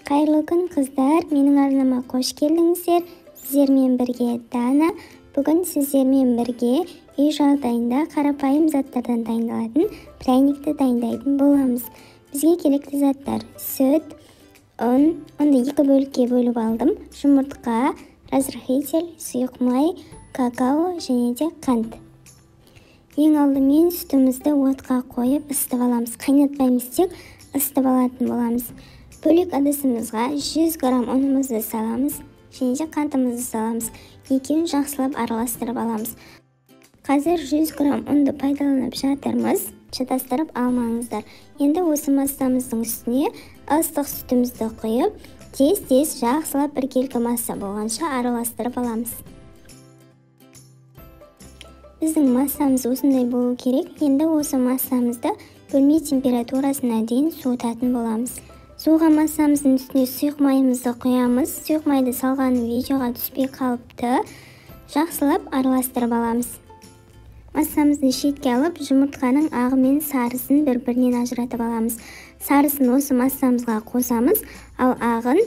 Қайырлы күн, қыздар! Менің арнама қош келдіңіздер. Сіздермен бірге Дана. Бүгін сіздермен бірге үй жағдайында қарапайым заттардан дайындалатын пряникті дайындайтын боламыз. Бізге керекті заттар: сүт, ұн, ұнды екі бөлікке бөліп алдым, жұмыртқа, разрыхлитель, сұйық май, какао және де қант. Ең алдымен сүтімізді отқа қойып ысытып аламыз. Қайнатпаймыз, тек ысытып алатын боламыз. Бөлек ыдысымызға 100 грамм ұнымызды саламыз және де қантымызды саламыз. Екеуін жақсылап араластырып аламыз. Қазір 100 грамм ұнды пайдаланып жатырмыз. Шатастырып алмаңыздар. Енді осы массамыздың үстіне ыстық сүтімізді құйып, тез-тез жақсылап біркелкі масса болғанша араластырып аламыз. Біздің массамыз осындай болу керек. Енді осы массамызды бөлме температурасына дейін суытатын боламыз. Суыған массамыздың үстіне сұйық майымызды құямыз. Сұйық майды салған видеоға түспей қалыпты. Жақсылап араластырып аламыз. Массамызды шетке алып, жұмыртқаның ағы мен сарысын бір-бірінен ажыратып аламыз. Сарысын осы массамызға қосамыз, ал ағын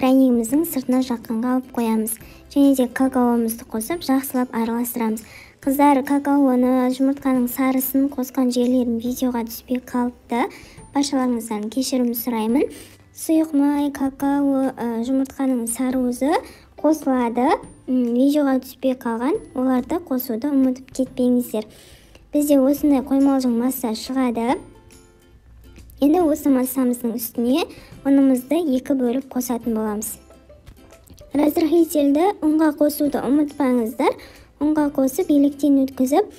пряникіміздің сыртына жаққанға алып қоямыз. Және де какаомызды қосып, жақсылап араластырамыз. Қыздар, какаоны, жұмыртқаның сарысын қосқан жерлерім видеоға түспей қалыпты. Баршаларыңыздан кешірім сұраймын. Сұйық май, какао, жұмыртқаның сарыуызы қосылады. Видеоға түспей қалған, оларды қосуды ұмытып кетпеңіздер. Бізде осындай қоймалжың масса шығады. Енді осы массамыздың үстіне ұнымызды екі бөліп қосатын боламыз. Разрыхлительді ұнға қосуды ұмытпаңыздар. Ұнға қосып, електен өткізіп,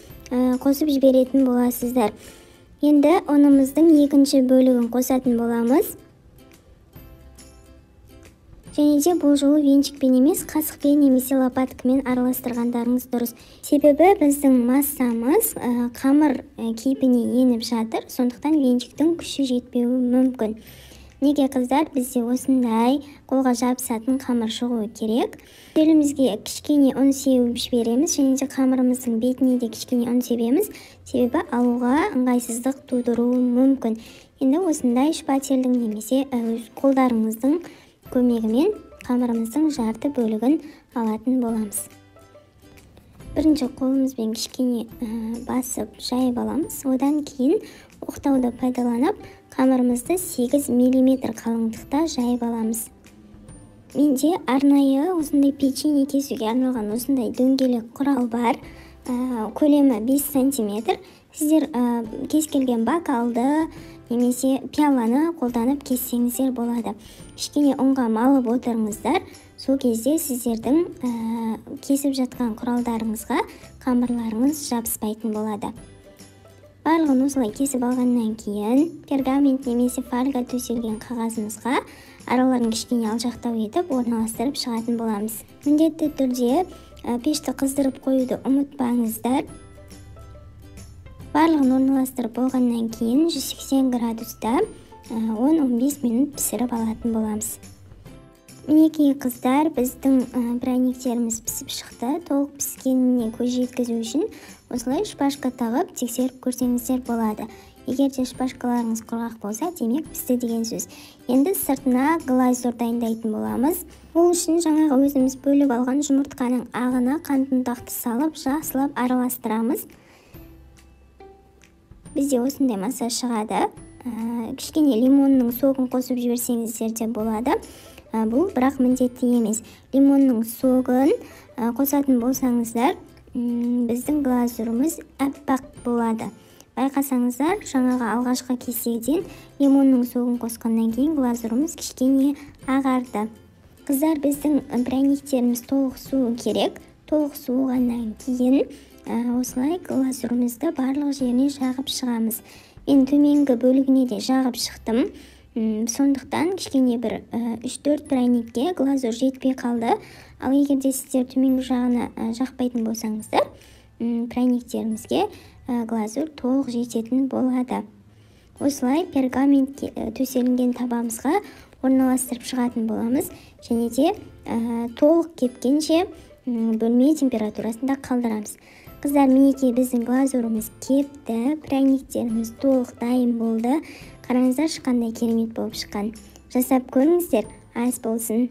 қосып жіберетін боласыздар. Енді ұнымыздың екінші бөлігін қосатын боламыз. Және де бұл жолы венчикпен емес, қасықпен немесе лопаткамен араластырғандарыңыз дұрыс. Себебі біздің массамыз қамыр кейпіне еніп жатыр, сондықтан венчиктің күші жетпеуі мүмкін. Неге, қыздар, бізде осындай қолға жабысатын қамыр шығуы керек. Белімізге кішкене ұн сеуіп жібереміз, және де қамырымыздың бетіне де кішкене ұн себеміз, себебі алуға ыңғайсыздық тудыруы мүмкін. Енді осындай шпательдің немесе өз қолдарыңыздың көмегімен қамырымыздың жарты бөлігін алатын боламыз. Бірінші қолымызбен кішкене басып жайып аламыз. Одан кейін оқтауды пайдаланып, қамырымызды 8 миллиметр қалыңдықта жайып аламыз. Менде арнайы осындай печенье кесуге арналған осындай дөңгелек құрал бар. Көлемі 5 сантиметр. Сіздер кез келген бокалды немесе пиаланы қолданып кессеңіздер болады. Кішкене ұнға малып отырыңыздар. Сол кезде сіздердің кесіп жатқан құралдарыңызға қамырларыңыз жабыспайтын болады. Барлығын осылай кесіп алғаннан кейін пергамент немесе фольга төселген қағазымызға араларын кішкене алшақтау етіп орналастырып шығатын боламыз. Міндетті түрде пешті қыздырып қоюды ұмытпаңыздар. Барлығын орналастырып болғаннан кейін 180 градуста 10-15 минут пісіріп алатын боламыз. Мінекей, қыздар, біздің пряниктеріміз пісіп шықты. Толық піскеніне көз жеткізу үшін осылай шпажка тағып тексеріп көрсеңіздер болады. Егер де шпажкаларыңыз құрғақ болса, демек пісті деген сөз. Енді сыртына глазурь дайындайтын боламыз. Ол үшін жаңағы өзіміз бөліп алған жұмыртқаның ағына қант ұнтақты салып, жақсылап араластырамыз. Бізде осындай масса шығады. Кішкене лимонның согын қосып жіберсеңіздер де болады. Бұл бірақ міндетті емес. Лимонның согын қосатын болсаңыздар, біздің глазурымыз аппақ болады. Байқасаңыздар, жаңағы алғашқы кеседен лимонның согын қосқаннан кейін глазурымыз кішкене ағарды. Қыздар, біздің пряниктеріміз толық суы керек. Толық суығаннан кейін осылай глазурымызды барлық жеріне жағып шығамыз. Мен төменгі бөлігіне де жағып шықтым. Сондықтан кішкене бір 3-4 пряникке глазурь жетпей қалды. Ал егер де сіздер төменгі жағына жақпайтын болсаңыздар, пряниктерімізге глазурь толық жететін болады. Осылай пергамент төселінген табамызға орналастырып шығатын боламыз. Және де толық кепкенше бөлме температурасында қалдырамыз. Қыздар, мінекей біздің глазурымыз кепті, пряниктеріміз толық дайын болды. Қараңыздар, қандай керемет болып шыққан. Жасап көріңіздер, ас болсын.